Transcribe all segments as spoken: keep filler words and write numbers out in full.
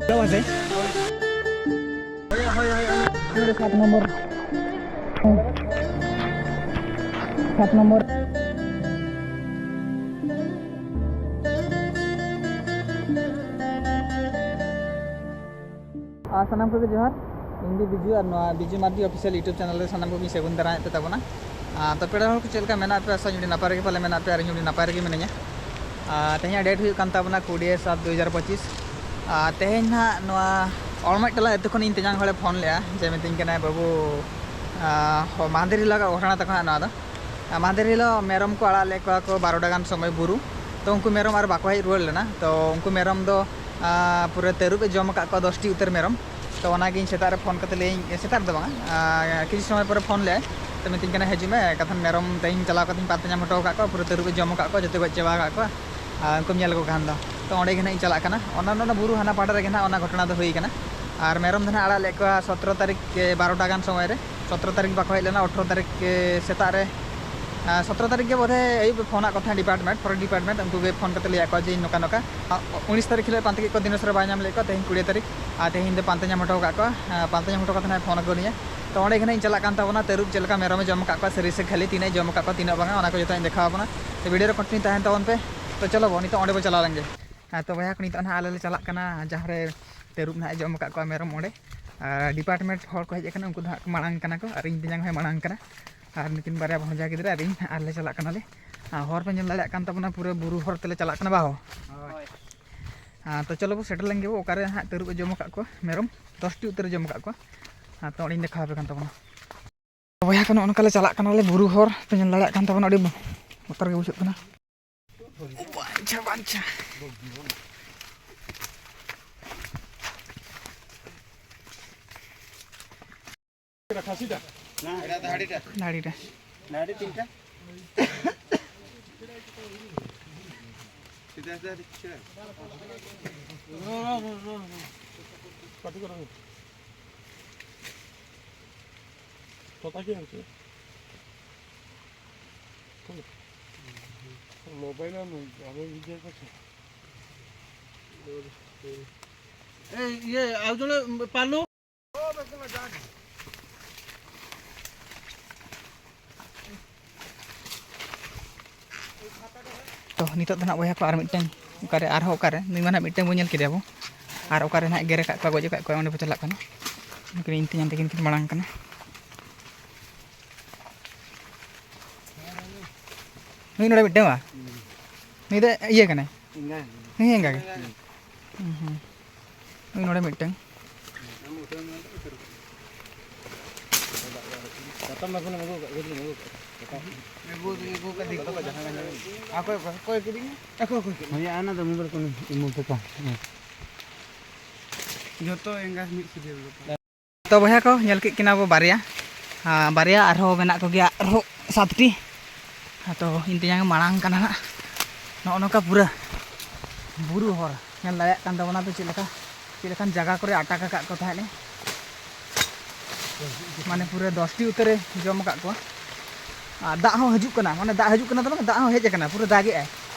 ᱪᱮᱫᱟᱜ ᱵᱟᱝ ᱥᱮ? ᱥᱟᱛ ᱱᱚᱢᱵᱚᱨ᱾ ᱥᱟᱛ ᱱᱚᱢᱵᱚᱨ᱾ ᱟᱨ ᱥᱟᱱᱟᱢ ᱠᱚᱜᱮ ᱡᱚᱦᱟᱨ᱾ ᱤᱧ ᱜᱮ ᱵᱤᱡᱩ, ᱟᱨ ᱱᱚᱣᱟ ᱵᱤᱡᱩ ᱢᱟᱨᱰᱤ ᱚᱯᱷᱤᱥᱤᱭᱟᱞ YouTube ᱪᱮᱱᱮᱞ ᱨᱮ ᱥᱟᱱᱟᱢ ᱠᱚᱜᱮᱧ ᱥᱟᱹᱜᱩᱱ ᱫᱟᱨᱟᱢᱮᱫ ᱯᱮ ᱛᱟᱵᱚᱱᱟ᱾ ᱟᱨ ᱛᱚ ᱯᱮᱲᱟ ᱦᱚᱲ ᱠᱚ ᱪᱮᱫ ᱞᱮᱠᱟ ᱢᱮᱱᱟᱜ ᱯᱮᱭᱟ? ᱟᱥᱟᱧ ᱟᱹᱰᱤ ᱱᱟᱯᱟᱭ ᱨᱮᱜᱮ ᱯᱟᱞᱮ ᱢᱮᱱᱟᱜ ᱯᱮᱭᱟ, ᱟᱨ ᱤᱧ ᱟᱹᱰᱤ ᱱᱟᱯᱟᱭ ᱨᱮᱜᱮ ᱢᱤᱱᱟᱹᱧᱟ᱾ ᱟᱨ ᱛᱮᱦᱮᱧᱟᱜ ᱰᱮᱴ ᱦᱩᱭᱩᱜ ᱠᱟᱱ ᱛᱟᱵᱚᱱᱟ ᱠᱩᱲᱤ ᱥᱟᱛ ᱫᱩ ᱦᱟᱡᱟᱨ ᱯᱚᱸᱪᱤᱥ᱾ ᱟᱨ ᱛᱮᱦᱮᱧ ᱱᱟᱦᱟᱜ ᱱᱚᱣᱟ ᱚᱲᱢᱟᱡ ᱴᱚᱞᱟ ᱟᱹᱛᱩ ᱠᱷᱚᱱ ᱤᱧ ᱛᱮᱧᱟᱝ ᱦᱚᱲᱮ ᱯᱷᱳᱱ ᱞᱮᱜᱼᱟ, ᱡᱮ ᱢᱤᱛᱟᱹᱧ ᱠᱟᱱᱟᱭ, "ᱵᱟᱹᱵᱩ, ᱟᱸ, ᱦᱚ-, ᱢᱟᱦᱫᱮᱨ ᱦᱤᱞᱳᱜᱟᱜ ᱜᱷᱚᱴᱚᱱᱟ ᱛᱟᱠᱚ ᱦᱟᱸᱜ ᱱᱚᱣᱟ ᱫᱚ᱾ ᱟᱨ ᱢᱟᱦᱫᱮᱨ ᱦᱤᱞᱳᱜ ᱢᱮᱨᱚᱢ ᱠᱚ ᱟᱲᱟᱜ ᱞᱮᱫ ᱠᱚᱣᱟ ᱠᱚ ᱵᱟᱨᱚᱴᱟ ᱜᱟᱱ ᱥᱚᱢᱚᱭ ᱵᱩᱨᱩ᱾ ᱛᱚ ᱩᱱᱠᱩ ᱢᱮᱨᱚᱢ ᱟᱨ ᱵᱟᱠᱚ ᱦᱮᱡ ᱨᱩᱣᱟᱹᱲ ᱞᱮᱱᱟ᱾ ᱛᱚ ᱩᱱᱠᱩ ᱢᱮᱨᱚᱢ ᱫᱚ, ᱟᱸ, ᱯᱩᱨᱟᱹ ᱛᱟᱹᱨᱩᱵ ᱮ ᱡᱚᱢ ᱟᱠᱟᱫ ᱠᱚᱣᱟ ᱫᱚᱥᱴᱤ ᱩᱛᱟᱹᱨ ᱢᱮᱨᱚᱢ᱾ ᱛᱚ ᱚᱱᱟᱜᱮ ᱤᱧ ᱥᱮᱛᱟᱜ ᱨᱮ ᱯᱷᱳᱱ ᱠᱟᱛᱮ ᱞᱟᱹᱭᱟᱹᱧ, ᱥᱮᱛᱟᱜ ᱨᱮᱫᱚ ᱵᱟᱝᱟ, ᱟᱸ, ᱠᱤᱪᱷᱩ ᱥᱚᱢᱚᱭ ᱯᱚᱨᱮ ᱯᱷᱳᱱ ᱞᱮᱜᱼᱟᱭ᱾ ᱛᱚ ᱢᱤᱛᱟᱹᱧ ᱠᱟᱱᱟ, "ᱦᱤᱡᱩᱜ ᱢᱮ, ᱠᱟᱛᱷᱟᱱ ᱢᱮᱨᱚᱢ ᱛᱮᱦᱮᱧ ᱪᱟᱞᱟᱣ ᱠᱟᱛᱮᱧ ᱯᱟᱱᱛᱮ ᱧᱟᱢ ᱦᱚᱴᱚ ᱟᱠᱟᱫ ᱠᱚᱣᱟ, ᱯᱩᱨᱟᱹ ᱛᱟᱹᱨᱩᱵ ᱮ ᱡᱚᱢ ᱟᱠᱟᱫ ᱠᱚᱣᱟ, ᱡᱚᱛᱚ ᱜᱚᱡ ᱪᱟᱵᱟ ᱟᱠᱟᱫ ᱠᱚᱣᱟ᱾ ᱟᱨ ᱩᱱᱠᱩᱢ ᱧᱮᱞ ᱞᱮᱠᱚ ᱠᱷᱟᱱ ᱫᱚ᱾" ᱛᱚ ᱚᱸᱰᱮ ᱜᱮ ᱱᱟᱦᱟᱜ ᱤᱧ ᱪᱟᱞᱟᱜ ᱠᱟᱱᱟ᱾ ᱚᱱᱟ, ᱚᱱᱟ ᱵᱩᱨᱩ ᱦᱟᱱᱟ ᱯᱟᱦᱴᱟ ᱨᱮᱜᱮ ᱱᱟᱦᱟᱜ ᱚᱱᱟ ᱜᱷᱚᱴᱚᱱᱟ ᱫᱚ ᱦᱩᱭ ᱠᱟᱱᱟ᱾ ᱟᱨ ᱢᱮᱨᱚᱢ ᱫᱚ ᱱᱟᱦᱟᱜ ᱟᱲᱟᱜ ᱞᱮᱫ ᱠᱚᱣᱟ ᱥᱚᱛᱨᱚ ᱛᱟᱹᱨᱤᱠᱷ, ᱮ, ᱵᱟᱨᱚᱴᱟ ᱜᱟᱱ ᱥᱚᱢᱚᱭ ᱨᱮ᱾ ᱥᱚᱛᱨᱚ ᱛᱟᱹᱨᱤᱠᱷ ᱵᱟᱠᱚ ᱦᱮᱡ ᱞᱮᱱᱟ, ᱟᱴᱷᱨᱚ ᱛᱟᱹᱨᱤᱠᱷ, ᱮ, ᱥᱮᱛᱟᱜ ᱨᱮ, ᱟᱨ ᱥᱚᱛᱨᱚ ᱛᱟᱹᱨᱤᱠᱷ ᱜᱮ ᱵᱳᱫᱷᱚᱭ ᱟᱹᱭᱩᱵ ᱮ ᱯᱷᱳᱱᱟᱫ ᱠᱚ ᱛᱟᱦᱮᱸᱫ ᱰᱤᱯᱟᱨᱴᱢᱮᱱᱴ, ᱯᱷᱚᱨᱮᱥᱴ ᱰᱤᱯᱟᱨᱴᱢᱮᱱᱴ, ᱩᱱᱠᱩ ᱜᱮ ᱯᱷᱳᱱ ᱠᱟᱛᱮ ᱞᱟᱹᱭᱟᱫ ᱠᱚᱣᱟ ᱡᱮ ᱤᱧ ᱱᱚᱝᱠᱟ ᱱᱚᱝᱠᱟ᱾ ᱩᱱᱤᱥ ᱛᱟᱹᱨᱤᱠᱷ ᱦᱤᱞᱳᱜ ᱯᱟᱱᱛᱮ ᱠᱮᱫ ᱠᱚᱣᱟ, ᱫᱤᱱᱚᱥ ᱨᱮ ᱵᱟᱭ ᱧᱟᱢ ᱞᱮᱫ ᱠᱚᱣᱟ, ᱛᱮᱦᱮᱧ ᱠᱩᱲᱤ ᱛᱟᱹᱨᱤᱠᱷ, ᱟᱨ ᱛᱮᱦᱮᱧ ᱫᱚ ᱯᱟᱱᱛᱮ ᱧᱟᱢ ᱦᱚᱴᱚ ᱟᱠᱟᱫ ᱠᱚᱣᱟ, ᱟᱨ ᱯᱟᱱᱛᱮ ᱧᱟᱢ ᱦᱚᱴᱚ ᱠᱟᱛᱮ ᱱᱟᱦᱟᱜ ᱯᱷᱳᱱ ᱟᱠᱟᱫ ᱞᱤᱧᱟ᱾ ᱛᱚ ᱚᱸᱰᱮ ᱜᱮ ᱱᱟᱦᱟᱜ ᱤᱧ ᱪᱟᱞᱟᱜ ᱠᱟᱱ ᱛᱟᱵᱚᱱᱟ, ᱛᱟᱹᱨᱩᱵ ᱪᱮᱫ ᱞᱮᱠᱟ ᱢᱮᱨᱚᱢᱮ ᱡᱚᱢ ᱟᱠᱟᱫ ᱠᱚᱣᱟ, ᱥᱟᱹᱨᱤ ᱥᱮ ᱠᱷᱟᱹᱞᱤ, ᱛᱤᱱᱟᱹᱜ ᱮ ᱡᱚᱢ ᱟᱠᱟᱫ ᱠᱚᱣᱟ, ᱛᱤᱱᱟᱹᱜ ᱵᱟᱝᱟ, ᱚᱱᱟ ᱠᱚ ᱡᱚᱛᱚ ᱤᱧ ᱫᱮᱠᱷᱟᱣ ᱟᱵᱚᱱᱟ᱾ ᱛᱚ ᱵᱷᱤᱰᱤᱭᱳ ᱨᱮ ᱠᱚᱱᱴᱤᱱᱤᱭᱩ ᱛᱟᱦᱮᱱ ᱛᱟᱵᱚᱱ ᱯᱮ᱾ ᱛᱚ ᱪᱚᱞᱚ ᱵᱚᱱ ᱱᱤᱛᱚᱜ ᱚᱸᱰᱮ ᱵᱚᱱ ᱪᱟᱞᱟᱜ ᱠᱟᱱᱟ, ᱡᱟᱦᱟᱸ ᱨᱮ ᱛᱟᱹᱨᱩᱵ ᱱᱟᱦᱟᱜ ᱮ ᱡᱚᱢ ᱟᱠᱟᱫ ᱠᱚᱣᱟ ᱢᱮᱨᱚᱢ ᱚᱸᱰᱮ᱾ ᱟᱨ ᱰᱤᱯᱟᱨᱴᱢᱮᱱᱴ ᱦᱚᱲ ᱠᱚ ᱦᱮᱡ ᱟᱠᱟᱱᱟ, ᱩᱱᱠᱩ ᱫᱚ ᱦᱟᱸᱜ ᱠᱚ ᱢᱟᱲᱟᱝ ᱠᱟᱱᱟ ᱠᱚ, ᱟᱨ ᱤᱧ ᱛᱮᱧᱟᱝ ᱦᱚᱸᱭ ᱢᱟᱲᱟᱝ ᱠᱟᱱᱟ᱾ ᱟᱨ ᱱᱩᱠᱤᱱ ᱵᱟᱨᱭᱟ ᱵᱷᱚᱸᱡᱟ ᱜᱤᱫᱽᱨᱟᱹ ᱟᱨ ᱤᱧ ᱟᱨ ᱞᱮ ᱪᱟᱞᱟᱜ ᱠᱟᱱᱟᱞᱮ᱾ ᱟᱨ ᱦᱚᱨ ᱯᱮ ᱧᱮᱞ ᱫᱟᱲᱮᱭᱟᱜ ᱠᱟᱱ ᱛᱟᱵᱚᱱᱟ, ᱯᱩᱨᱟᱹ ᱵᱩᱨᱩ ᱦᱚᱨ ᱛᱮᱞᱮ ᱪᱟᱞᱟᱜ ᱠᱟᱱᱟ ᱵᱟᱦᱚ᱾ ᱦᱳᱭ᱾ ᱟᱨ ᱛᱚ ᱪᱚᱞᱚ ᱵᱚ ᱥᱮᱴᱮᱨ ᱞᱮᱱ ᱜᱮᱵᱚ, ᱚᱠᱟᱨᱮ ᱦᱟᱸᱜ ᱛᱟᱹᱨᱩᱵ ᱮ ᱡᱚᱢ ᱟᱠᱟᱫ ᱠᱚᱣᱟ ᱢᱮᱨᱚᱢ, ᱫᱚᱥᱴᱤ ᱩᱛᱟᱹᱨ ᱮ ᱡᱚᱢ ᱟᱠᱟᱫ ᱠᱚᱣᱟ᱾ ᱟᱨ ᱛᱚ ᱚᱸᱰᱮᱧ ᱫᱮᱠᱷᱟᱣ ᱟᱯᱮ ᱠᱟᱱ ᱛᱟᱵᱚᱱᱟ᱾ ᱵᱚᱭᱦᱟ ᱠᱚ, ᱱᱚᱜᱼᱚ ᱱᱚᱝᱠᱟ ᱞᱮ ᱪᱟᱞᱟᱜ ᱠᱟᱱᱟᱞᱮ ᱵᱩᱨᱩ ᱦᱚᱨ, ᱯᱮ ᱧᱮᱞ ᱫᱟᱲᱮᱭᱟᱜ ᱠᱟᱱ ᱛᱟᱵᱚᱱᱟ, ᱟᱹᱰᱤ ᱵᱚᱛᱚᱨ ᱜᱮ ᱵᱩᱡᱷᱟᱹᱜ ᱠᱟᱱᱟ᱾ ᱵᱟᱧᱪᱟ, ᱵᱟᱧᱪᱟ᱾ ᱫᱟᱲᱤ ᱨᱮ᱾ ᱫᱟᱲᱤ ᱛᱤᱱᱴᱟ᱾ ᱥᱤᱫᱷᱟ, ᱥᱤᱫᱷᱟ, ᱥᱤᱫᱷᱟ᱾ কথা কি হচ্ছে? মোবাইল আর আমি ভিডিও করছি। ᱮᱭ, ᱤᱭᱟᱹ, ᱟᱨ ᱡᱚᱱᱮ ᱯᱟᱞᱩ᱾ ᱛᱚ, ᱱᱤᱛᱚᱜ ᱫᱚ ᱱᱟᱜ ᱵᱚᱭᱦᱟ ᱠᱚ ᱟᱨ ᱢᱤᱫᱴᱟᱝ, ᱚᱠᱟᱨᱮ ᱟᱨᱦᱚᱸ ᱚᱠᱟᱨᱮ? ᱱᱩᱭ ᱢᱟ ᱱᱟᱜ ᱢᱤᱫᱴᱟᱝ ᱵᱚᱱ ᱧᱮᱞ ᱠᱮᱫᱮᱭᱟ ᱵᱚ᱾ ᱟᱨ ᱚᱠᱟᱨᱮ ᱱᱟᱜ ᱜᱮᱨ ᱟᱠᱟᱫ ᱠᱚᱣᱟ, ᱜᱚᱡ ᱟᱠᱟᱫ ᱠᱚᱣᱟ, ᱚᱸᱰᱮ ᱵᱚ ᱪᱟᱞᱟᱜ ᱠᱟᱱᱟ᱾ ᱱᱩᱠᱤᱱ ᱤᱧ ᱛᱮᱧᱟᱝ ᱛᱟᱹᱠᱤᱱ ᱠᱤᱱ ᱢᱟᱲᱟᱝ ᱠᱟᱱᱟ᱾ ᱱᱩᱭ ᱱᱚᱰᱮ ᱢᱤᱫᱴᱟᱝ ᱵᱟ? ᱱᱩᱭ ᱫᱚ ᱤᱭᱟᱹ ᱠᱟᱱᱟᱭ? ᱮᱸᱜᱟ᱾ ᱱᱩᱭ ᱦᱚᱸ ᱮᱸᱜᱟ ᱜᱮ? ᱦᱩᱸ᱾ ᱦᱩᱸ, ᱦᱩᱸ᱾ ᱱᱩᱭ ᱱᱚᱰᱮ ᱢᱤᱫᱴᱟᱝ᱾ ᱪᱟᱛᱚᱢ ᱵᱟᱵᱚᱱ ᱟᱹᱜᱩ ᱟᱠᱟᱫ ᱜᱮ, ᱟᱹᱜᱩ ᱟᱠᱟᱫ᱾ ᱟᱹᱜᱩ ᱫᱚᱧ ᱟᱹᱜᱩ ᱟᱠᱟᱫ ᱫᱤᱠᱩ᱾ ᱚᱠᱚᱭ, ᱚᱠᱚᱭ, ᱚᱠᱚᱭ ᱠᱤᱨᱤᱧᱟ? ᱚᱠᱚᱭ, ᱚᱠᱚᱭ ᱠᱤᱨᱤᱧᱟ? ᱦᱳᱭ, ᱚᱱᱟ ᱫᱚ ᱢᱩᱫᱽᱨᱮ ᱠᱚ ᱤᱢᱟᱹ ᱯᱚᱯᱟ᱾ ᱦᱮᱸ᱾ ᱡᱚᱛᱚ ᱮᱸᱜᱟ ᱢᱤᱫ ᱥᱤᱵᱤᱞ ᱫᱚ᱾ ᱛᱚ ᱵᱚᱭᱦᱟ ᱠᱚ, ᱧᱮᱞ ᱠᱮᱫ ᱠᱤᱱᱟ ᱵᱚ ᱵᱟᱨᱭᱟ᱾ ᱟᱨ ᱵᱟᱨᱭᱟ ᱟᱨᱦᱚᱸ ᱢᱮᱱᱟᱜ ᱠᱚᱜᱮᱭᱟ, ᱟᱨᱦᱚᱸ ᱥᱟᱛᱴᱤ᱾ ᱛᱚ ᱤᱧ ᱛᱮᱧᱟᱝ ᱢᱟᱲᱟᱝ ᱠᱟᱱᱟ ᱦᱟᱸᱜ᱾ ᱱᱚᱜᱼᱚ ᱱᱚᱝᱠᱟ ᱯᱩᱨᱟᱹ ᱵᱩᱨᱩ ᱦᱚᱨ ᱧᱮᱞ ᱫᱟᱲᱮᱭᱟᱜ ᱠᱟᱱ ᱛᱟᱵᱚᱱᱟ ᱯᱮ, ᱪᱮᱫ ᱞᱮᱠᱟ, ᱪᱮᱫ ᱞᱮᱠᱟᱱ ᱡᱟᱭᱜᱟ ᱠᱚᱨᱮ ᱟᱴᱟᱠ ᱟᱠᱟᱫ ᱠᱚ ᱛᱟᱦᱮᱸᱫ᱾ ᱢᱟᱱᱮ ᱯᱩᱨᱟᱹ ᱫᱚᱥᱴᱤ ᱩᱛᱟᱹᱨᱮ ᱡᱚᱢ ᱟᱠᱟᱫ ᱠᱚᱣᱟ᱾ ᱟᱨ ᱫᱟᱜ ᱦᱚᱸ ᱦᱤᱡᱩᱜ ᱠᱟᱱᱟ, ᱢᱟᱱᱮ ᱫᱟᱜ ᱦᱤᱡᱩᱜ ᱠᱟᱱᱟ ᱫᱚ ᱵᱟᱝ, ᱫᱟᱜ ᱦᱚᱸ ᱦᱮᱡ ᱟᱠᱟᱱᱟ, ᱯᱩᱨᱟᱹ ᱫᱟᱜᱮᱜᱼᱟᱭ᱾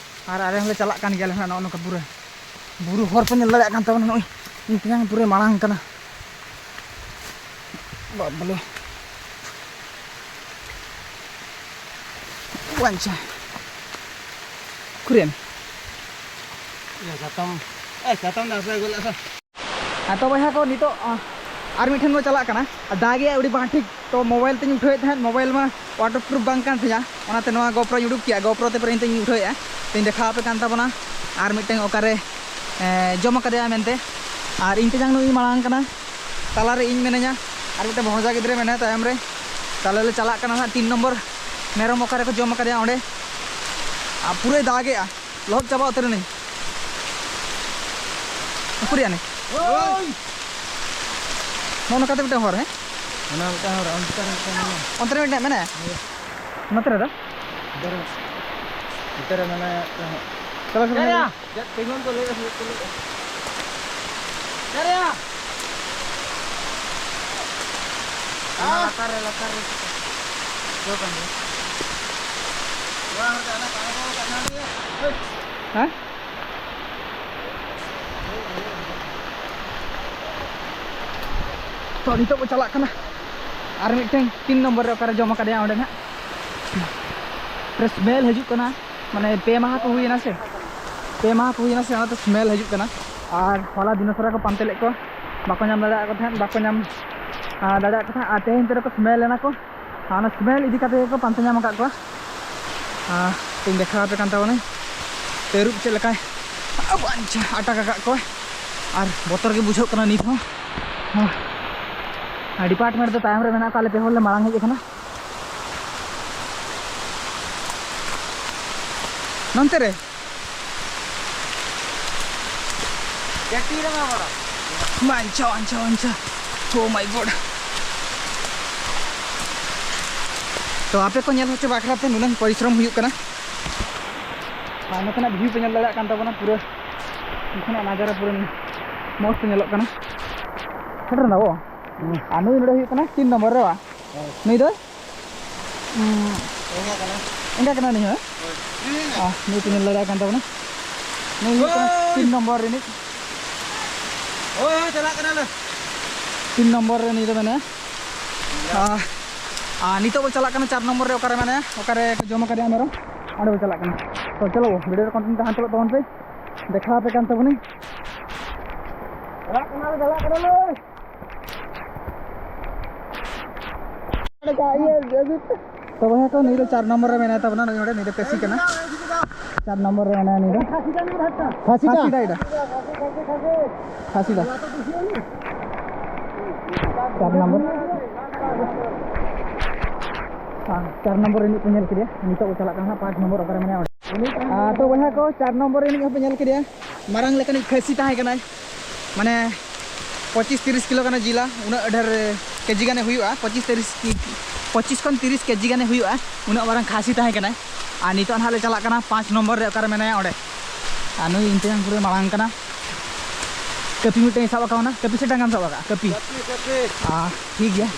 ᱟᱨ ᱟᱞᱮ ᱦᱚᱸᱞᱮ ᱪᱟᱞᱟᱜ ᱠᱟᱱ ᱜᱮᱭᱟᱞᱮ ᱦᱟᱸᱜ ᱱᱚᱜᱼᱚ ᱱᱚᱝᱠᱟ ᱯᱩᱨᱟᱹ ᱵᱩᱨᱩ ᱦᱚᱨ ᱯᱮ ᱧᱮᱞ ᱫᱟᱲᱮᱭᱟᱜ ᱠᱟᱱ ᱛᱟᱵᱚᱱᱟ, ᱱᱚᱜᱼᱚᱭ ᱤᱧ ᱛᱮᱧᱟᱝ ᱯᱩᱨᱟᱹ ᱢᱟᱲᱟᱝ ᱠᱟᱱᱟ᱾ ᱵᱟᱵᱞᱳ᱾ ᱵᱟᱧᱪᱟ᱾ ᱠᱩᱨᱤᱭᱟᱱ᱾ ᱮ, ᱪᱟᱛᱚᱢ, ᱮ, ᱪᱟᱛᱚᱢ ᱫᱚ ᱟᱥᱟ ᱟᱹᱜᱩ ᱞᱮᱫ ᱥᱮ? ᱦᱮᱸ ᱛᱚ ᱵᱚᱭᱦᱟ ᱠᱚ, ᱱᱤᱛᱚᱜ, ᱟ, ᱟᱨ ᱢᱤᱫ ᱴᱷᱮᱱ ᱵᱚ ᱪᱟᱞᱟᱜ ᱠᱟᱱᱟ᱾ ᱟᱨ ᱫᱟᱜᱮᱜᱼᱟᱭ ᱟᱹᱰᱤ ᱵᱟᱝ ᱴᱷᱤᱠ, ᱛᱚ ᱢᱳᱵᱟᱭᱤᱞ ᱛᱮᱧ ᱩᱴᱷᱟᱹᱣᱮᱫ ᱛᱟᱦᱮᱸᱫ, ᱢᱳᱵᱟᱭᱤᱞ ᱢᱟ waterproof ᱵᱟᱝ ᱠᱟᱱ ᱛᱤᱧᱟ, ᱚᱱᱟᱛᱮ ᱱᱚᱣᱟ GoProᱧ ᱩᱰᱩᱠ ᱠᱮᱜᱼᱟ, GoPro ᱛᱮ ᱯᱩᱨᱟᱹ ᱤᱧ ᱛᱮᱧ ᱩᱴᱷᱟᱹᱣᱮᱫᱼᱟ᱾ ᱛᱚᱧ ᱫᱮᱠᱷᱟᱣ ᱟᱯᱮ ᱠᱟᱱ ᱛᱟᱵᱚᱱᱟ ᱟᱨ ᱢᱤᱫᱴᱟᱝ ᱚᱠᱟᱨᱮ, ᱮ, ᱡᱚᱢ ᱟᱠᱟᱫᱮᱭᱟ ᱢᱮᱱᱛᱮ᱾ ᱟᱨ ᱤᱧ ᱛᱮᱧᱟᱝ ᱱᱩᱭ ᱢᱟᱲᱟᱝ ᱠᱟᱱᱟ, ᱛᱟᱞᱟᱨᱮ ᱤᱧ ᱢᱮᱱᱟᱹᱧᱟ, ᱟᱨ ᱢᱤᱫᱴᱟᱝ ᱵᱷᱚᱡᱟ ᱜᱤᱫᱽᱨᱟᱹ ᱢᱮᱱᱟᱭᱟ ᱛᱟᱭᱚᱢ ᱨᱮ᱾ ᱛᱟᱦᱞᱮ ᱞᱮ ᱪᱟᱞᱟᱜ ᱠᱟᱱᱟ ᱦᱟᱸᱜ ᱛᱤᱱ ᱱᱚᱢᱵᱚᱨ ᱢᱮᱨᱚᱢ ᱚᱠᱟᱨᱮ ᱠᱚ ᱡᱚᱢ ᱟᱠᱟᱫᱮᱭᱟ ᱚᱸᱰᱮ᱾ ᱟᱨ ᱯᱩᱨᱟᱹᱭ ᱫᱟᱜᱮᱜᱼᱟ᱾ ᱞᱚᱦᱚᱫ ᱪᱟᱵᱟ ᱩᱛᱟᱹᱨ ᱮᱱᱟᱹᱧ᱾ ᱩᱠᱩᱨ ᱭᱟᱱᱤ? ᱳᱭ! ᱱᱚᱜᱼᱚ ᱱᱚᱝᱠᱟᱛᱮ ᱢᱤᱫᱴᱟᱝ ᱦᱚᱨ, ᱦᱮᱸ? ᱚᱱᱟ ᱢᱤᱫᱴᱟᱝ ᱦᱚᱨ, ᱚᱱᱛᱮ ᱨᱮ ᱢᱤᱫᱴᱟᱝ ᱢᱮᱱᱟᱜᱼᱟ᱾ ᱚᱱᱛᱮ ᱨᱮ ᱢᱤᱫᱴᱟᱝ ᱢᱮᱱᱟᱭᱟ? ᱦᱳᱭ᱾ ᱱᱚᱛᱮ ᱨᱮᱫᱚ? ᱚᱱᱛᱮ ᱨᱮ, ᱚᱱᱛᱮ ᱨᱮ ᱢᱮᱱᱟᱭᱟ ᱢᱤᱫᱴᱟᱝ ᱦᱚᱨ᱾ ᱪᱚᱞᱚ ᱥᱮ ᱢᱮᱱᱟᱭᱟ? ᱪᱮᱫ ᱛᱤᱸᱜᱩᱱ ᱠᱚ ᱞᱟᱹᱭ ᱮᱫᱟ, ᱥᱩᱡᱩᱜ ᱠᱚ ᱞᱟᱹᱭ ᱮᱫᱟ᱾ ᱚᱱᱟ ᱞᱟᱛᱟᱨ ᱨᱮ, ᱞᱟᱛᱟᱨ ᱨᱮ᱾ ᱫᱚ ᱠᱟᱱ ᱜᱮᱭᱟ᱾ ᱦᱮᱸ? ᱛᱚ, ᱱᱤᱛᱚᱜ ᱵᱚ ᱪᱟᱞᱟᱜ ᱠᱟᱱᱟ ᱟᱨ ᱢᱤᱫᱴᱮᱱ ᱛᱤᱱ ᱱᱚᱢᱵᱚᱨ ᱨᱮ, ᱚᱠᱟᱨᱮ ᱡᱚᱢ ᱟᱠᱟᱫᱮᱭᱟ ᱚᱸᱰᱮ ᱱᱟᱦᱟᱜ᱾ ᱯᱩᱨᱟᱹ smell ᱦᱤᱡᱩᱜ ᱠᱟᱱᱟ, ᱢᱟᱱᱮ ᱯᱮ ᱢᱟᱦᱟ ᱠᱚ ᱦᱩᱭᱮᱱᱟ ᱥᱮ, ᱯᱮ ᱢᱟᱦᱟ ᱠᱚ ᱦᱩᱭᱮᱱᱟ ᱥᱮ, ᱚᱱᱟᱛᱮ smell ᱦᱤᱡᱩᱜ ᱠᱟᱱᱟ᱾ ᱟᱨ ᱦᱚᱞᱟ ᱫᱤᱱᱚᱥᱚᱨᱟ ᱠᱚ ᱯᱟᱱᱛᱮ ᱞᱮᱫ ᱠᱚᱣᱟ, ᱵᱟᱠᱚ ᱧᱟᱢ ᱫᱟᱲᱮᱭᱟᱜ ᱠᱚ ᱛᱟᱦᱮᱸᱫ, ᱵᱟᱠᱚ ᱧᱟᱢ, ᱟᱨ ᱫᱟᱲᱮᱭᱟᱜ ᱠᱚ ᱛᱟᱦᱮᱸᱫ, ᱟᱨ ᱛᱮᱦᱮᱧ ᱛᱮᱫᱚ ᱠᱚ smell ᱮᱱᱟ ᱠᱚ᱾ ᱟᱨ ᱚᱱᱟ smell ᱤᱫᱤ ᱠᱟᱛᱮ ᱜᱮᱠᱚ ᱯᱟᱱᱛᱮ ᱧᱟᱢ ᱟᱠᱟᱫ ᱠᱚᱣᱟ᱾ ᱟᱨ ᱤᱧ ᱫᱮᱠᱷᱟᱣ ᱟᱯᱮ ᱠᱟᱱ ᱛᱟᱵᱚᱱᱟᱹᱧ ᱛᱟᱹᱨᱩᱵ ᱪᱮᱫ ᱞᱮᱠᱟᱭ ᱵᱟᱧᱪᱟ ᱟᱴᱟᱠ ᱟᱠᱟᱫ ᱠᱚᱣᱟ᱾ ᱟᱨ ᱵᱚᱛᱚᱨ ᱜᱮ ᱵᱩᱡᱷᱟᱹᱜ ᱠᱟᱱᱟ ᱱᱤᱛ ᱦᱚᱸ᱾ ᱟᱨ department ᱫᱚ ᱛᱟᱭᱚᱢ ᱨᱮ ᱢᱮᱱᱟᱜ ᱠᱚᱣᱟ, ᱟᱞᱮ ᱯᱮ ᱦᱚᱲ ᱞᱮ ᱢᱟᱲᱟᱝ ᱦᱮᱡ ᱟᱠᱟᱱᱟ᱾ ᱱᱚᱱᱛᱮ ᱨᱮ᱾ ᱵᱟᱧᱪᱟᱣ, ᱵᱟᱧᱪᱟᱣ, ᱵᱟᱧᱪᱟᱣ᱾ Oh my God᱾ ᱛᱚ, ᱟᱯᱮ ᱠᱚ ᱧᱮᱞ ᱦᱚᱪᱚ ᱵᱟᱠᱷᱨᱟ ᱛᱮ ᱱᱩᱱᱟᱹᱝ ᱯᱚᱨᱤᱥᱨᱚᱢ ᱦᱩᱭᱩᱜ ᱠᱟᱱᱟ᱾ ᱟᱨ ᱱᱚᱛᱮᱱᱟᱜ view ᱯᱮ ᱧᱮᱞ ᱫᱟᱲᱮᱭᱟᱜ ᱠᱟᱱ ᱛᱟᱵᱚᱱᱟ, ᱯᱩᱨᱟᱹ ᱱᱚᱛᱮᱱᱟᱜ ᱱᱟᱡᱟᱨᱟ ᱯᱩᱨᱟᱹ ᱢᱚᱡᱽ ᱛᱮ ᱧᱮᱞᱚᱜ ᱠᱟᱱᱟ᱾ ᱥᱮᱴᱮᱨ ᱮᱱᱟ ᱵᱚ? ᱦᱩᱸ᱾ ᱟᱨ ᱱᱩᱭ ᱱᱚᱰᱮ ᱦᱩᱭᱩᱜ ᱠᱟᱱᱟ ᱛᱤᱱ ᱱᱚᱢᱵᱚᱨ ᱨᱮ, ᱵᱟ? ᱦᱳᱭ᱾ ᱱᱩᱭ ᱫᱚ? ᱦᱩᱸ᱾ ᱮᱸᱜᱟ ᱠᱟᱱᱟ᱾ ᱮᱸᱜᱟ ᱠᱟᱱᱟ ᱱᱩᱭ ᱦᱚᱸ? ᱦᱳᱭ᱾ ᱟᱨ ᱱᱩᱭ ᱯᱮ ᱧᱮᱞ ᱫᱟᱲᱮᱭᱟᱜ ᱠᱟᱱ ᱛᱟᱵᱚᱱᱟ᱾ ᱱᱩᱭ ᱦᱩᱭᱩᱜ ᱠᱟᱱᱟ ᱦᱳᱭ᱾ ᱛᱤᱱ ᱱᱚᱢᱵᱚᱨ ᱨᱤᱱᱤᱡ᱾ ᱦᱳᱭ, ᱦᱳᱭ, ᱪᱟᱞᱟᱜ ᱠᱟᱱᱟᱞᱮ᱾ ᱛᱤᱱ ᱱᱚᱢᱵᱚᱨ ᱨᱮ ᱱᱩᱭ ᱫᱚ ᱢᱮᱱᱟᱭᱟ᱾ ᱟᱨ, ᱟᱨ ᱱᱤᱛᱚᱜ ᱵᱚ ᱪᱟᱞᱟᱜ ᱠᱟᱱᱟ ᱪᱟᱨ ᱱᱚᱢᱵᱚᱨ ᱨᱮ, ᱚᱠᱟᱨᱮ ᱢᱮᱱᱟᱭᱟ, ᱚᱠᱟᱨᱮ ᱠᱚ ᱡᱚᱢ ᱟᱠᱟᱫᱮᱭᱟ ᱢᱮᱨᱚᱢ, ᱚᱸᱰᱮ ᱵᱚ ᱪᱟᱞᱟᱜ ᱠᱟᱱᱟ᱾ ᱛᱚ ᱪᱚᱞᱚ, video ᱨᱮ continue ᱛᱟᱦᱮᱱ ᱛᱟᱵᱚᱱ ᱯᱮ, ᱫᱮᱠᱷᱟᱣ ᱟᱯᱮ ᱠᱟᱱ ᱛᱟᱵᱚᱱᱟᱹᱧ᱾ ᱪᱟᱞᱟᱜ ᱠᱟᱱᱟᱞᱮ, ᱪᱟᱞᱟᱜ ᱠᱟᱱᱟᱞᱮ᱾ ᱛᱚ ᱵᱚᱭᱦᱟ ᱠᱚ, ᱱᱩᱭ ᱫᱚ ᱪᱟᱨ ᱱᱚᱢᱵᱚᱨ ᱨᱮ ᱢᱮᱱᱟᱭ ᱛᱟᱵᱚᱱᱟ, ᱱᱩᱭ ᱱᱚᱰᱮ, ᱱᱩᱭ ᱫᱚ ᱯᱮᱥᱤ ᱠᱟᱱᱟ᱾ ᱪᱟᱨ ᱱᱚᱢᱵᱚᱨ ᱨᱮ ᱢᱮᱱᱟᱭᱟ ᱱᱩᱭ ᱫᱚ᱾ ᱯᱷᱟᱸᱥᱤ ᱫᱟ᱾ ᱯᱷᱟᱸᱥᱤ ᱫᱟ ᱮᱴᱟ᱾ ᱯᱷᱟᱸᱥᱤ ᱫᱟ᱾ ᱪᱟᱨ ᱱᱚᱢᱵᱚᱨ᱾ ᱦᱮᱸ, ᱪᱟᱨ ᱱᱚᱢᱵᱚᱨ ᱨᱤᱱᱤᱡ ᱯᱮ ᱧᱮᱞ ᱠᱮᱫᱮᱭᱟ, ᱱᱤᱛᱚᱜ ᱵᱚ ᱪᱟᱞᱟᱜ ᱠᱟᱱᱟ ᱦᱟᱸᱜ ᱯᱟᱸᱪ ᱱᱚᱢᱵᱚᱨ, ᱚᱠᱟᱨᱮ ᱢᱮᱱᱟᱭᱟ ᱚᱸᱰᱮ᱾ ᱟᱨ ᱛᱚ ᱵᱚᱭᱦᱟ ᱠᱚ, ᱪᱟᱨ ᱱᱚᱢᱵᱚᱨ ᱨᱤᱱᱤᱡ ᱦᱚᱸᱯᱮ ᱧᱮᱞ ᱠᱮᱫᱮᱭᱟ, ᱢᱟᱨᱟᱝ ᱞᱮᱠᱟᱱᱤᱡ ᱠᱷᱟᱹᱥᱤ ᱛᱟᱦᱮᱸ ᱠᱟᱱᱟᱭ᱾ ᱢᱟᱱᱮ ᱯᱚᱸᱪᱤᱥ ᱛᱤᱨᱤᱥ ᱠᱤᱞᱳ ᱜᱟᱱᱮ ᱡᱤᱞᱟ, ᱩᱱᱟᱹᱜ ᱰᱷᱮᱨ ᱠᱮᱡᱤ ᱜᱟᱱᱮ ᱦᱩᱭᱩᱜᱼᱟ, ᱯᱚᱸᱪᱤᱥ ᱛᱤᱨᱤᱥ ᱠᱤ-, ᱯᱚᱸᱪᱤᱥ ᱠᱷᱚᱱ ᱛᱤᱨᱤᱥ ᱠᱮᱡᱤ ᱜᱟᱱᱮ ᱦᱩᱭᱩᱜᱼᱟ, ᱩᱱᱟᱹᱜ ᱢᱟᱨᱟᱝ ᱠᱷᱟᱹᱥᱤ ᱛᱟᱦᱮᱸ ᱠᱟᱱᱟᱭ᱾ ᱟᱨ ᱱᱤᱛᱚᱜ ᱱᱟᱦᱟᱜ ᱞᱮ ᱪᱟᱞᱟᱜ ᱠᱟᱱᱟ ᱯᱟᱸᱪ ᱱᱚᱢᱵᱚᱨ ᱨᱮ, ᱚᱠᱟᱨᱮ ᱢᱮᱱᱟᱭᱟ ᱚᱸᱰᱮ᱾ ᱟᱨ ᱱᱩᱭ ᱤᱧ ᱛᱮᱧᱟᱝ ᱯᱩᱨᱟᱹ ᱢᱟᱲᱟᱝ ᱠᱟᱱᱟ᱾ ᱠᱟᱹᱯᱤ ᱢᱤᱫᱴᱮᱱ ᱥᱟᱵ ᱟᱠᱟᱣᱱᱟ, ᱠᱟᱹᱯᱤ ᱥᱮ ᱰᱟᱝᱜᱟᱢ ᱥᱟᱵ ᱟᱠᱟᱫᱼᱟ? ᱠᱟᱹᱯᱤ᱾ ᱠᱟᱹᱯᱤ, ᱠᱟᱹᱯᱤ᱾ ᱟᱨ ᱴᱷᱤᱠ ᱜᱮᱭᱟ,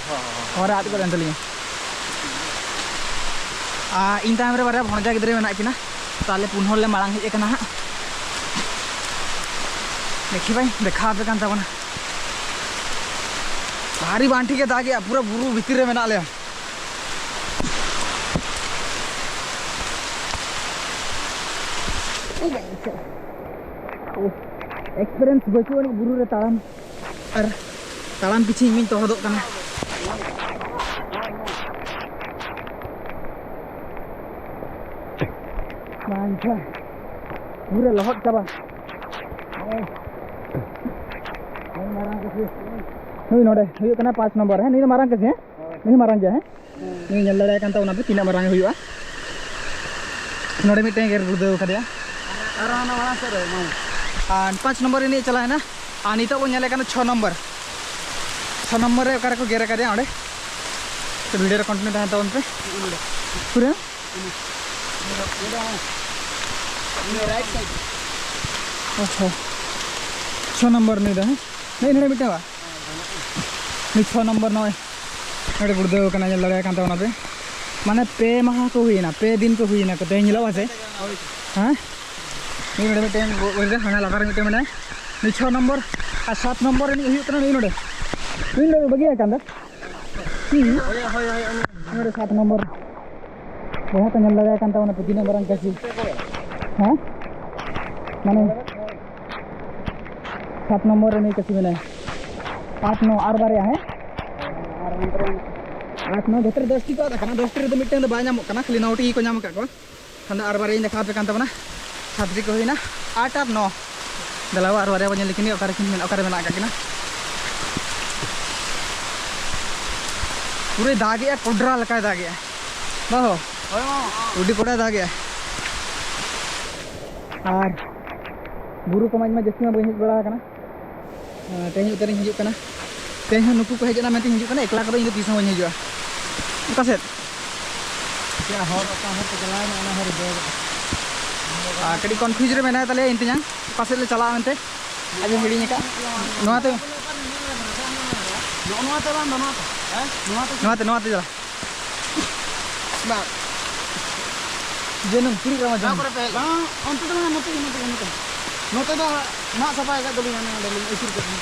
ᱦᱚᱨ ᱨᱮ ᱟᱫ ᱜᱚᱫ ᱮᱱ ᱛᱟᱹᱞᱤᱧᱟ᱾ ᱟᱨ ᱤᱧ ᱛᱟᱭᱚᱢ ᱨᱮ ᱵᱟᱨᱭᱟ ᱵᱷᱚᱱᱡᱟ ᱜᱤᱫᱽᱨᱟᱹ ᱢᱮᱱᱟᱜ ᱠᱤᱱᱟ, ᱛᱟᱦᱞᱮ ᱯᱩᱱ ᱦᱚᱲ ᱞᱮ ᱢᱟᱲᱟᱝ ᱦᱮᱡ ᱟᱠᱟᱱᱟ ᱦᱟᱸᱜ᱾ ᱫᱮᱠᱷᱤ ᱵᱟᱹᱧ ᱫᱮᱠᱷᱟᱣ ᱟᱯᱮ ᱠᱟᱱ ᱛᱟᱵᱚᱱᱟ᱾ ᱟᱹᱰᱤ ᱵᱟᱝ ᱴᱷᱤᱠ ᱮ ᱫᱟᱜᱮᱜᱼᱟ, ᱯᱩᱨᱟᱹ ᱵᱩᱨᱩ ᱵᱷᱤᱛᱤᱨ ᱨᱮ ᱢᱮᱱᱟᱜ ᱞᱮᱭᱟ᱾ ᱮᱠᱥᱯᱮᱨᱤᱭᱮᱱᱥ ᱵᱟᱹᱪᱩᱜ ᱟᱹᱱᱤᱡ ᱵᱩᱨᱩ ᱨᱮ ᱛᱟᱲᱟᱢ, ᱟᱨ ᱛᱟᱲᱟᱢ ᱯᱤᱪᱷᱤ ᱤᱧ ᱛᱚᱦᱚᱫᱚᱜ ᱠᱟᱱᱟ᱾ ᱵᱟᱧᱪᱟ ᱯᱩᱨᱟᱹ ᱞᱚᱦᱚᱫ ᱪᱟᱵᱟ᱾ ᱱᱩᱭ ᱱᱚᱰᱮ ᱦᱩᱭᱩᱜ ᱠᱟᱱᱟ ᱯᱟᱸᱪ ᱱᱚᱢᱵᱚᱨ, ᱦᱮᱸ, ᱱᱩᱭ ᱫᱚ ᱢᱟᱨᱟᱝ ᱠᱟᱹᱥᱤ, ᱦᱮᱸ, ᱱᱩᱭ ᱦᱚᱸ ᱢᱟᱨᱟᱝ ᱜᱮᱭᱟ, ᱦᱮᱸ᱾ ᱱᱩᱭ ᱧᱮᱞ ᱫᱟᱲᱮᱭᱟᱜ ᱠᱟᱱ ᱛᱟᱵᱚᱱᱟ ᱯᱮ ᱛᱤᱱᱟᱹᱜ ᱢᱟᱨᱟᱝ ᱮ ᱦᱩᱭᱩᱜᱼᱟ᱾ ᱱᱚᱰᱮ ᱢᱤᱫᱴᱮᱱ ᱜᱮᱨ ᱜᱩᱲᱫᱟᱹᱣ ᱠᱟᱫᱮᱭᱟ᱾ ᱟᱨ ᱦᱟᱱᱟ ᱢᱟᱲᱟᱝ ᱥᱮᱫ ᱨᱮ, ᱢᱟ᱾ ᱟᱨ ᱯᱟᱸᱪ ᱱᱚᱢᱵᱚᱨ ᱨᱤᱱᱤᱡ ᱪᱟᱞᱟᱣᱮᱱᱟ᱾ ᱟᱨ ᱱᱤᱛᱚᱜ ᱵᱚᱱ ᱧᱮᱞᱮ ᱠᱟᱱᱟ ᱪᱷᱚ ᱱᱚᱢᱵᱚᱨ᱾ ᱪᱷᱚ ᱱᱚᱢᱵᱚᱨ ᱨᱮ ᱚᱠᱟ ᱨᱮᱠᱚ ᱜᱮᱨ ᱟᱠᱟᱫᱮᱭᱟ ᱚᱸᱰᱮ᱾ ᱛᱚ ᱵᱷᱤᱰᱤᱭᱳ ᱨᱮ ᱠᱚᱱᱴᱤᱱᱤᱭᱩ ᱛᱟᱦᱮᱱ ᱛᱟᱵᱚᱱ ᱯᱮ᱾ ᱯᱩᱨᱟᱹ? Right side. ᱟᱪᱪᱷᱟ᱾ ᱪᱷᱚ ᱱᱚᱢᱵᱚᱨ ᱱᱩᱭ ᱫᱚ, ᱦᱮᱸ? ᱱᱩᱭ ᱱᱚᱰᱮ ᱢᱤᱫᱴᱟᱝ ᱵᱟ? ᱱᱩᱭ ᱪᱷᱚ ᱱᱚᱢᱵᱚᱨ ᱱᱚᱜᱼᱚᱭ ᱱᱚᱰᱮ ᱜᱩᱲᱫᱟᱹᱣ ᱠᱟᱱᱟ, ᱧᱮᱞ ᱫᱟᱲᱮᱭᱟᱜ ᱠᱟᱱ ᱛᱟᱵᱚᱱᱟ ᱯᱮ᱾ ᱢᱟᱱᱮ ᱯᱮ ᱢᱟᱦᱟ ᱠᱚ ᱦᱩᱭᱮᱱᱟ, ᱯᱮ ᱫᱤᱱ ᱠᱚ ᱦᱩᱭᱮᱱᱟ ᱠᱚ, ᱛᱮᱦᱮᱧ ᱧᱮᱞᱚᱜᱼᱟ ᱥᱮ? ᱦᱮᱸ? ᱱᱩᱭ ᱱᱚᱰᱮ ᱢᱤᱫᱴᱮᱱ ᱜᱚ-, ᱜᱚ-, ᱦᱟᱱᱟ ᱞᱟᱛᱟᱨ ᱨᱮ ᱢᱤᱫᱴᱮᱱ ᱢᱮᱱᱟᱭᱟ᱾ ᱱᱩᱭ ᱪᱷᱚ ᱱᱚᱢᱵᱚᱨ ᱟᱨ ᱥᱟᱛ ᱱᱚᱢᱵᱚᱨ ᱨᱤᱱᱤᱡ ᱦᱩᱭᱩᱜ ᱠᱟᱱᱟ ᱱᱩᱭ ᱱᱚᱰᱮ᱾ ᱱᱩᱭ ᱱᱚᱰᱮ ᱵᱟᱹᱜᱤᱭᱟᱭ ᱠᱟᱱ ᱫᱚ᱾ ᱦᱩᱸ᱾ ᱦᱳᱭ, ᱦᱳᱭ, ᱦᱳᱭ, ᱩᱱᱤ᱾ ᱱᱚᱰᱮ ᱥᱟᱛ ᱱᱚᱢᱵᱚᱨ᱾ ᱵᱚᱭᱦᱟ ᱠᱚ ᱧᱮᱞ ᱫᱟᱲᱮᱭᱟᱭ ᱠᱟᱱ ᱛᱟᱵᱚᱱᱟ ᱯᱮ ᱛᱤᱱᱟᱹᱜ ᱢᱟᱨᱟᱝ ᱠᱟᱹᱥᱤ᱾ ᱦᱮᱸ? ᱢᱟᱱᱮ ᱥᱟᱛ ᱱᱚᱢᱵᱚᱨ ᱨᱮ ᱱᱩᱭ ᱠᱟᱹᱥᱤ ᱢᱮᱱᱟᱭᱟ᱾ ᱟᱴ ᱱᱚ ᱟᱨ ᱵᱟᱨᱭᱟ, ᱦᱮᱸ? ᱟᱴ ᱱᱚ ᱡᱚᱛᱚ ᱨᱮ ᱫᱚᱥᱴᱤ ᱠᱚ ᱟᱫ ᱟᱠᱟᱱᱟ, ᱫᱚᱥᱴᱤ ᱨᱮᱫᱚ ᱢᱤᱫᱴᱟᱝ ᱫᱚ ᱵᱟᱭ ᱧᱟᱢᱚᱜ ᱠᱟᱱᱟ, ᱠᱷᱟᱹᱞᱤ ᱱᱚ ᱴᱤ ᱜᱮᱠᱚ ᱧᱟᱢ ᱟᱠᱟᱫ ᱠᱚᱣᱟ᱾ ᱠᱷᱟᱱ ᱫᱚ ᱟᱨ ᱵᱟᱨᱭᱟᱧ ᱫᱮᱠᱷᱟᱣ ᱟᱯᱮ ᱠᱟᱱ ᱛᱟᱵᱚᱱᱟ᱾ ᱥᱟᱛᱴᱤ ᱠᱚ ᱦᱩᱭᱱᱟ, ᱟᱴ ᱟᱨ ᱱᱚ᱾ ᱫᱮᱞᱟ ᱟᱨ ᱵᱟᱨᱭᱟ ᱵᱚᱱ ᱧᱮᱞ ᱞᱮᱠᱤᱱ ᱜᱮ ᱚᱠᱟᱨᱮ ᱠᱤᱱ ᱢᱮᱱᱟᱜ, ᱚᱠᱟᱨᱮ ᱢᱮᱱᱟᱜ ᱟᱠᱟᱫ ᱠᱤᱱᱟ᱾ ᱯᱩᱨᱟᱹᱭ ᱫᱟᱜᱮᱜᱼᱟ, ᱠᱚᱰᱨᱟ ᱞᱮᱠᱟᱭ ᱫᱟᱜᱮᱜᱼᱟ᱾ ᱵᱟᱦᱚ᱾ ᱦᱳᱭ ᱢᱟ᱾ ᱟᱹᱰᱤ ᱠᱚᱰᱨᱟᱭ ᱫᱟᱜᱮᱜᱼᱟ᱾ ᱟᱨ ᱵᱩᱨᱩ ᱠᱚᱢᱟ ᱤᱧ ᱢᱟ ᱡᱟᱹᱥᱛᱤ ᱢᱟ ᱵᱟᱹᱧ ᱦᱮᱡ ᱵᱟᱲᱟ ᱟᱠᱟᱱᱟ᱾ ᱟᱨ ᱛᱮᱦᱮᱧ ᱩᱛᱟᱹᱨᱤᱧ ᱦᱤᱡᱩᱜ ᱠᱟᱱᱟ᱾ ᱛᱮᱦᱮᱧ ᱦᱚᱸ ᱱᱩᱠᱩ ᱠᱚ ᱦᱮᱡ ᱮᱱᱟ ᱢᱮᱱᱛᱮᱧ ᱦᱤᱡᱩᱜ ᱠᱟᱱᱟ, ᱮᱠᱞᱟ ᱠᱚᱫᱚ ᱤᱧ ᱫᱚ ᱛᱤᱥ ᱦᱚᱸ ᱵᱟᱹᱧ ᱦᱤᱡᱩᱜᱼᱟ᱾ ᱚᱠᱟ ᱥᱮᱫ? ᱪᱮᱫ ᱦᱚᱨ, ᱚᱠᱟ ᱦᱚᱨ ᱛᱮ ᱪᱟᱞᱟᱣ ᱮᱱᱟ, ᱚᱱᱟ ᱦᱚᱨ ᱨᱮ ᱫᱚ᱾ ᱟᱨ ᱠᱟᱹᱴᱤᱡ ᱠᱚᱱᱯᱷᱤᱭᱩᱡᱽ ᱨᱮ ᱢᱮᱱᱟᱭ ᱛᱟᱞᱮᱭᱟ ᱤᱧ ᱛᱮᱧᱟᱝ, ᱚᱠᱟ ᱥᱮᱫ ᱞᱮ ᱪᱟᱞᱟᱜᱼᱟ ᱢᱮᱱᱛᱮ ᱟᱡ ᱮ ᱦᱤᱲᱤᱧ ᱟᱠᱟᱫᱼᱟ᱾ ᱱᱚᱣᱟ ᱛᱮ? ᱱᱚᱜᱼᱚ ᱱᱚᱣᱟ ᱛᱮ ᱵᱟᱝ ᱫᱚ ᱱᱚᱣᱟ ᱛᱮ, ᱦᱮᱸ? ᱱᱚᱣᱟ ᱛᱮ ᱱᱚᱣᱟ ᱛᱮ ᱪᱟᱞᱟᱜ᱾ ᱵᱟᱝ᱾ ᱡᱟᱹᱱᱩᱢ ᱠᱩᱲᱤᱫ ᱨᱮᱢᱟ ᱡᱟᱹᱱᱩᱢ᱾ ᱵᱟᱝ, ᱚᱱᱛᱮ ᱫᱚ ᱵᱟᱝ, ᱱᱚᱛᱮ ᱜᱮ, ᱱᱚᱛᱮ ᱜᱮ, ᱱᱚᱛᱮ ᱜᱮ᱾ ᱱᱚᱛᱮ ᱫᱚ ᱢᱟᱜ ᱥᱟᱯᱷᱟ ᱟᱠᱟᱫ ᱫᱚᱞᱤᱧ, ᱦᱟᱱᱮ ᱚᱸᱰᱮ ᱞᱤᱧ ᱟᱹᱪᱩᱨ ᱠᱮᱫ ᱞᱤᱧ᱾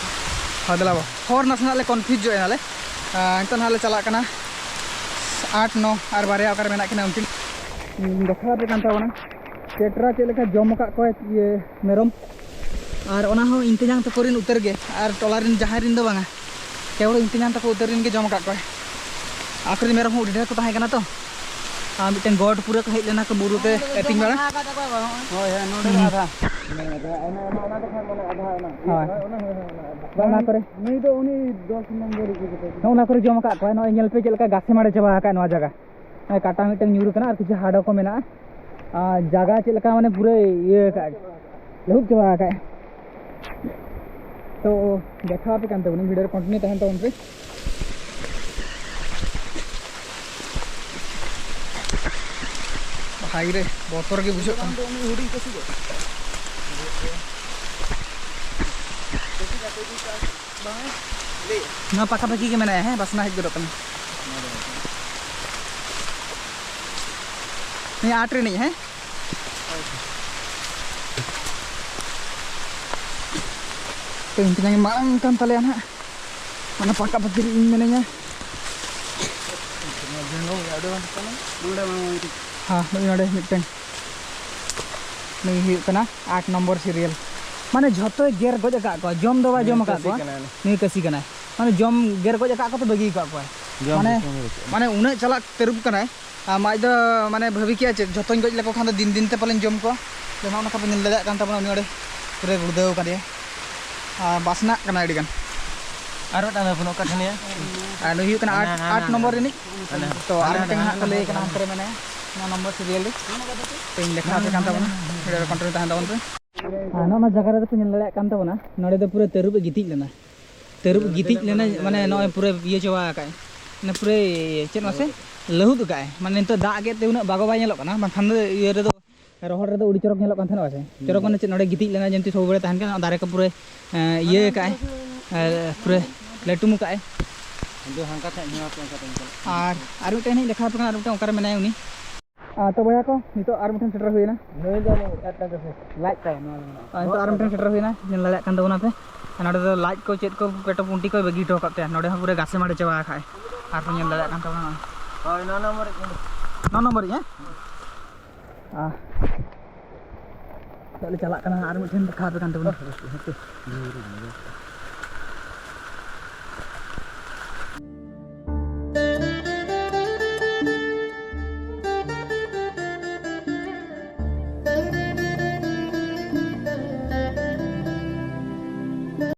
ᱦᱳᱭ, ᱫᱮᱞᱟ ᱵᱚ᱾ ᱦᱚᱨ ᱱᱟᱥᱮᱱᱟᱜ ᱞᱮ confuse ᱧᱚᱜ ᱮᱱᱟᱞᱮ᱾ ᱟᱨ ᱱᱤᱛᱚᱜ ᱱᱟᱦᱟᱜ ᱞᱮ ᱪᱟᱞᱟᱜ ᱠᱟᱱᱟ ᱟᱴ ᱱᱚ, ᱟᱨ ᱵᱟᱨᱭᱟ ᱚᱠᱟᱨᱮ ᱢᱮᱱᱟᱜ ᱠᱤᱱᱟ ᱩᱱᱠᱤᱱ᱾ ᱫᱮᱠᱷᱟᱣ ᱟᱯᱮ ᱠᱟᱱ ᱛᱟᱵᱚᱱᱟ ᱪᱮᱴᱨᱟ ᱪᱮᱫ ᱞᱮᱠᱟ ᱡᱚᱢ ᱟᱠᱟᱫ ᱠᱚᱣᱟᱭ ᱤᱭᱟᱹ ᱢᱮᱨᱚᱢ᱾ ᱟᱨ ᱚᱱᱟ ᱦᱚᱸ ᱤᱧ ᱛᱮᱧᱟᱝ ᱛᱟᱠᱚ ᱨᱮᱱ ᱩᱛᱟᱹᱨ ᱜᱮ, ᱟᱨ ᱴᱚᱞᱟ ᱨᱮᱱ ᱡᱟᱦᱟᱸᱭ ᱨᱮᱱ ᱫᱚ ᱵᱟᱝᱟ, ᱠᱮᱵᱚᱞ ᱤᱧ ᱛᱮᱧᱟᱝ ᱛᱟᱠᱚ ᱩᱛᱟᱹᱨ ᱨᱮᱱ ᱜᱮ ᱡᱚᱢ ᱟᱠᱟᱫ ᱠᱚᱣᱟᱭ᱾ ᱟᱠᱚ ᱨᱮᱱ ᱢᱮᱨᱚᱢ ᱦᱚᱸ ᱟᱹᱰᱤ ᱰᱷᱮᱨ ᱠᱚ ᱛᱟᱦᱮᱸ ᱠᱟᱱᱟ ᱛᱚ᱾ ᱟᱨ ᱢᱤᱫᱴᱮᱱ ᱜᱚᱰ ᱯᱩᱨᱟᱹ ᱠᱚ ᱦᱮᱡ ᱞᱮᱱᱟ ᱠᱚ ᱵᱩᱨᱩ ᱛᱮ ᱟᱹᱛᱤᱧ ᱵᱟᱲᱟ᱾ ᱦᱳᱭ, ᱦᱳᱭ, ᱱᱚᱰᱮ ᱫᱚ ᱦᱩᱸ᱾ ᱟᱫᱷᱟ᱾ ᱦᱳᱭ᱾ ᱵᱟᱝ, ᱚᱱᱟ ᱠᱚᱨᱮ᱾ ᱱᱩᱭ ᱫᱚ ᱩᱱᱤ ᱫᱚᱥ ᱱᱚᱢᱵᱚᱨ ᱤᱫᱤ ᱠᱟᱛᱮ᱾ ᱱᱚᱜᱼᱚ ᱱᱚᱣᱟ ᱠᱚᱨᱮ ᱡᱚᱢ ᱟᱠᱟᱫ ᱠᱚᱣᱟᱭ᱾ ᱱᱚᱜᱼᱚᱭ ᱧᱮᱞ ᱯᱮ ᱪᱮᱫ ᱞᱮᱠᱟ ᱜᱷᱟᱥᱮ ᱢᱟᱲᱮ ᱪᱟᱵᱟ ᱟᱠᱟᱫ ᱱᱚᱣᱟ ᱡᱟᱭᱜᱟ᱾ ᱱᱚᱜᱼᱚᱭ ᱠᱟᱴᱟ ᱢᱤᱫᱴᱟᱝ ᱧᱩᱨ ᱟᱠᱟᱱᱟ ᱟᱨ ᱠᱤᱪᱷᱩ ᱦᱟᱰᱚ ᱠᱚ ᱢᱮᱱᱟᱜᱼᱟ᱾ ᱟᱨ ᱡᱟᱭᱜᱟ ᱪᱮᱫ ᱞᱮᱠᱟ ᱢᱟᱱᱮ ᱯᱩᱨᱟᱹ ᱤᱭᱟᱹ ᱟᱠᱟᱫ, ᱞᱟᱹᱦᱩᱫ ᱪᱟᱵᱟ ᱟᱠᱟᱫ᱾ ᱛᱚ ᱫᱮᱠᱷᱟᱣ ᱟᱯᱮ ᱠᱟᱱ ᱛᱟᱵᱚᱱᱟ, video ᱨᱮ continue ᱛᱟᱦᱮᱱ ᱛᱟᱵᱚᱱ ᱯᱮ᱾ ᱵᱷᱟᱭ ᱨᱮ, ᱵᱚᱛᱚᱨ ᱜᱮ ᱵᱩᱡᱷᱟᱹᱜ ᱠᱟᱱᱟ᱾ ᱵᱟᱝ ᱫᱚ ᱩᱱᱤ ᱦᱩᱰᱤᱧ ᱠᱟᱹᱥᱤ ᱫᱚ᱾ ᱱᱚᱣᱟ ᱯᱟᱠᱟ ᱯᱟᱠᱤ ᱜᱮ ᱢᱮᱱᱟᱭᱟ, ᱦᱮᱸ, ᱵᱟᱥᱱᱟ ᱦᱮᱡ ᱜᱚᱫᱚᱜ ᱠᱟᱱᱟ᱾ ᱱᱤᱭᱟᱹ ᱟᱴ ᱨᱤᱱᱤᱡ, ᱦᱮᱸ? ᱛᱮᱦᱮᱧ ᱛᱮᱧᱟᱝ ᱢᱟᱲᱟᱝ ᱠᱟᱱ ᱛᱟᱞᱮᱭᱟ ᱱᱟᱦᱟᱜ, ᱚᱱᱟ ᱯᱟᱠᱟ ᱯᱟᱠᱤ ᱨᱮ ᱤᱧ ᱢᱮᱱᱟᱹᱧᱟ᱾ ᱦᱮᱸ, ᱱᱩᱭ ᱱᱚᱰᱮ ᱢᱤᱫᱴᱮᱱ, ᱱᱩᱭ ᱦᱩᱭᱩᱜ ᱠᱟᱱᱟ ᱟᱴ ᱱᱚᱢᱵᱚᱨ serial᱾ ᱢᱟᱱᱮ ᱡᱷᱚᱛᱚᱭ ᱜᱮᱨ ᱜᱚᱡ ᱟᱠᱟᱫ ᱠᱚᱣᱟ, ᱡᱚᱢ ᱫᱚ ᱵᱟᱭ ᱡᱚᱢ ᱟᱠᱟᱫ ᱠᱚᱣᱟ᱾ ᱱᱩᱭ ᱠᱟᱹᱥᱤ ᱠᱟᱱᱟᱭ, ᱢᱟᱱᱮ ᱡᱚᱢ ᱜᱮᱨ ᱜᱚᱡ ᱟᱠᱟᱫ ᱠᱚ ᱛᱚ ᱵᱟᱹᱜᱤ ᱟᱠᱟᱫ ᱠᱚᱣᱟᱭ᱾ ᱢᱟᱱᱮ, ᱢᱟᱱᱮ ᱩᱱᱟᱹᱜ ᱪᱟᱞᱟᱜ ᱛᱟᱹᱨᱩᱵ ᱠᱟᱱᱟᱭ᱾ ᱟᱨ ᱢᱟᱡ ᱫᱚ ᱢᱟᱱᱮ ᱵᱷᱟᱹᱵᱤ ᱠᱮᱭᱟ ᱪᱮᱫ, ᱡᱷᱚᱛᱚᱧ ᱜᱚᱡ ᱞᱮᱠᱚ ᱠᱷᱟᱱ ᱫᱚ ᱫᱤᱱ ᱫᱤᱱ ᱛᱮ ᱯᱟᱞᱮᱧ ᱡᱚᱢ ᱠᱚᱣᱟ᱾ ᱟᱫᱚ ᱱᱚᱜᱼᱚ ᱱᱚᱝᱠᱟ ᱯᱮ ᱧᱮᱞ ᱫᱟᱲᱮᱭᱟᱜ ᱠᱟᱱ ᱛᱟᱵᱚᱱᱟ, ᱩᱱᱤ ᱚᱸᱰᱮ ᱯᱩᱨᱟᱹ ᱜᱩᱲᱫᱟᱹᱣ ᱠᱟᱫᱮᱭᱟ᱾ ᱟᱨ ᱵᱟᱥᱱᱟᱜ ᱠᱟᱱᱟ ᱟᱹᱰᱤ ᱜᱟᱱ᱾ ᱟᱨ ᱢᱤᱫᱴᱟᱝ ᱫᱚ ᱵᱟᱹᱱᱩᱜ ᱚᱠᱟ ᱴᱷᱮᱱ ᱭᱟ? ᱟᱨ ᱱᱩᱭ ᱦᱩᱭᱩᱜ ᱠᱟᱱᱟ ᱦᱟᱱᱟ, ᱟᱴ, ᱦᱟᱱᱟ, ᱟᱴ ᱦᱟᱱᱟ, ᱱᱚᱢᱵᱚᱨ ᱦᱟᱱᱟ᱾ ᱨᱤᱱᱤᱡ᱾ ᱦᱟᱱᱟ᱾ ᱛᱚ, ᱟᱨ ᱦᱟᱱᱟ, ᱢᱤᱫᱴᱟᱝ ᱦᱟᱱᱟ, ᱦᱟᱸᱜ ᱠᱚ ᱦᱟᱱᱟ, ᱞᱟᱹᱭ ᱦᱟᱱᱟ, ᱠᱟᱱᱟ ᱦᱟᱱᱟ᱾ ᱦᱟᱱᱛᱮ ᱨᱮ ᱢᱮᱱᱟᱭᱟ, ᱱᱚᱣᱟ ᱱᱚᱢᱵᱚᱨ serial ᱨᱮ᱾ ᱛᱚᱧ ᱫᱮᱠᱷᱟᱣ ᱟᱯᱮ ᱠᱟᱱ ᱛᱟᱵᱚᱱᱟ, video ᱨᱮ continue ᱛᱟᱦᱮᱱ ᱛᱟᱵᱚᱱ ᱯᱮ᱾ ᱟᱨ ᱱᱚᱜᱼᱚ ᱱᱚᱣᱟ ᱡᱟᱭᱜᱟ ᱨᱮᱫᱚ ᱯᱮ ᱧᱮᱞ ᱫᱟᱲᱮᱭᱟᱜ ᱠᱟᱱ ᱛᱟᱵᱚᱱᱟ, ᱱᱚᱰᱮ ᱫᱚ ᱯᱩᱨᱟᱹ ᱛᱟᱹᱨᱩᱵ ᱮ ᱜᱤᱛᱤᱡ ᱞᱮᱱᱟ᱾ ᱛᱟᱹᱨᱩᱵ ᱜᱤᱛᱤᱡ ᱞᱮᱱᱟᱭ, ᱢᱟᱱᱮ ᱱᱚᱜᱼᱚᱭ ᱯᱩᱨᱟᱹ ᱤᱭᱟᱹ ᱪᱟᱵᱟ ᱟᱠᱟᱫ, ᱢᱟᱱᱮ ᱯᱩᱨᱟᱹ ᱪᱮᱫ ᱢᱟᱥᱮ ᱞᱟᱹᱦᱩᱫ ᱟᱠᱟᱫ ᱟᱭ᱾ ᱢᱟᱱᱮ ᱱᱤᱛᱚᱜ ᱫᱟᱜ ᱜᱮᱫ ᱛᱮ ᱩᱱᱟᱹᱜ ᱵᱟᱜᱚ ᱵᱟᱭ ᱧᱮᱞᱚᱜ ᱠᱟᱱᱟ, ᱵᱟᱝᱠᱷᱟᱱ ᱫᱚ ᱤᱭᱟᱹ ᱨᱮᱫᱚ, ᱨᱚᱦᱚᱲ ᱨᱮᱫᱚ ᱟᱹᱰᱤ ᱪᱚᱨᱚᱠ ᱧᱮᱞᱚᱜ ᱠᱟᱱ ᱛᱟᱦᱮᱱᱟ ᱥᱮ᱾ ᱪᱚᱨᱚᱠ ᱢᱟᱱᱮ ᱪᱮᱫ, ᱱᱚᱰᱮ ᱜᱤᱛᱤᱡ ᱞᱮᱱᱟᱭ ᱡᱮᱢᱛᱤ ᱥᱚᱵ ᱵᱮᱲᱟ ᱛᱟᱦᱮᱱ ᱠᱟᱱᱟ, ᱫᱟᱨᱮ ᱠᱚ ᱯᱩᱨᱟᱹ ᱤᱭᱟᱹ ᱟᱠᱟᱫ ᱟᱭ, ᱯᱩᱨᱟᱹ ᱞᱟᱹᱴᱩᱢ ᱟᱠᱟᱫ ᱟᱭ᱾ ᱟᱫᱚ ᱦᱟᱱᱠᱟ ᱴᱷᱮᱱ ᱧᱮᱞ ᱯᱮ, ᱚᱱᱠᱟ ᱴᱷᱮᱱ ᱧᱮᱞ᱾ ᱟᱨ, ᱟᱨ ᱢᱤᱫᱴᱮᱱ ᱦᱮᱸᱧ ᱫᱮᱠᱷᱟᱣ ᱟᱯᱮ ᱠᱟᱱᱟ, ᱟᱨ ᱢᱤᱫᱴᱮᱱ ᱚᱠᱟᱨᱮ ᱢᱮᱱᱟᱭᱟ ᱩᱱᱤ᱾ ᱟᱨ ᱛᱚ ᱵᱚᱭᱦᱟ ᱠᱚ, ᱱᱤᱛᱚᱜ ᱟᱨ ᱢᱤᱫᱴᱮᱱ ᱥᱮᱴᱮᱨ ᱦᱩᱭᱮᱱᱟ᱾ ᱱᱩᱭ ᱫᱚ ᱮᱴᱟᱜ ᱠᱟᱹᱥᱤ, ᱞᱟᱡ ᱛᱟᱭ ᱱᱚᱣᱟ ᱫᱚ ᱢᱮᱱᱟᱜᱼᱟ᱾ ᱟᱨ ᱱᱤᱛᱚᱜ ᱟᱨ ᱢᱤᱫᱴᱮᱱ ᱥᱮᱴᱮᱨ ᱦᱩᱭᱮᱱᱟ, ᱧᱮᱞ ᱫᱟᱲᱮᱭᱟᱜ ᱠᱟᱱ ᱛᱟᱵᱚᱱᱟ ᱯᱮ᱾ ᱱᱚᱰᱮ ᱫᱚ ᱞᱟᱡ ᱠᱚ ᱪᱮᱫ ᱠᱚ ᱯᱮᱴᱚ ᱯᱩᱱᱴᱤ ᱠᱚᱭ ᱵᱟᱹᱜᱤ ᱦᱚᱴᱚ ᱟᱠᱟᱫ ᱛᱟᱭᱟ᱾ ᱱᱚᱰᱮ ᱦᱚᱸ ᱯᱩᱨᱟᱹ ᱜᱷᱟᱥᱮ ᱢᱟᱰᱮ ᱪᱟᱵᱟ ᱟᱠᱟᱫ ᱟᱭ᱾ ᱟᱨ ᱯᱮ ᱧᱮᱞ ᱫᱟᱲᱮᱭᱟᱜ ᱠᱟᱱ ᱛᱟᱵᱚᱱᱟ ᱱᱚᱜᱼᱚᱭ᱾ ᱦᱳᱭ, ᱱᱚ ᱱᱚᱢᱵᱚᱨ ᱤᱡ ᱠᱟᱱᱟ᱾ ᱱᱚ ᱱᱚᱢᱵᱚᱨ ᱤᱡ, ᱦᱮᱸ? ᱟᱨ ᱱᱤᱛᱚᱜ ᱞᱮ ᱪᱟᱞᱟᱜ ᱠᱟᱱᱟ ᱟᱨ ᱢᱤᱫᱴᱷᱮᱱ ᱫᱮᱠᱷᱟᱣ ᱟᱯᱮ ᱠᱟᱱ ᱛᱟᱵᱚᱱᱟ᱾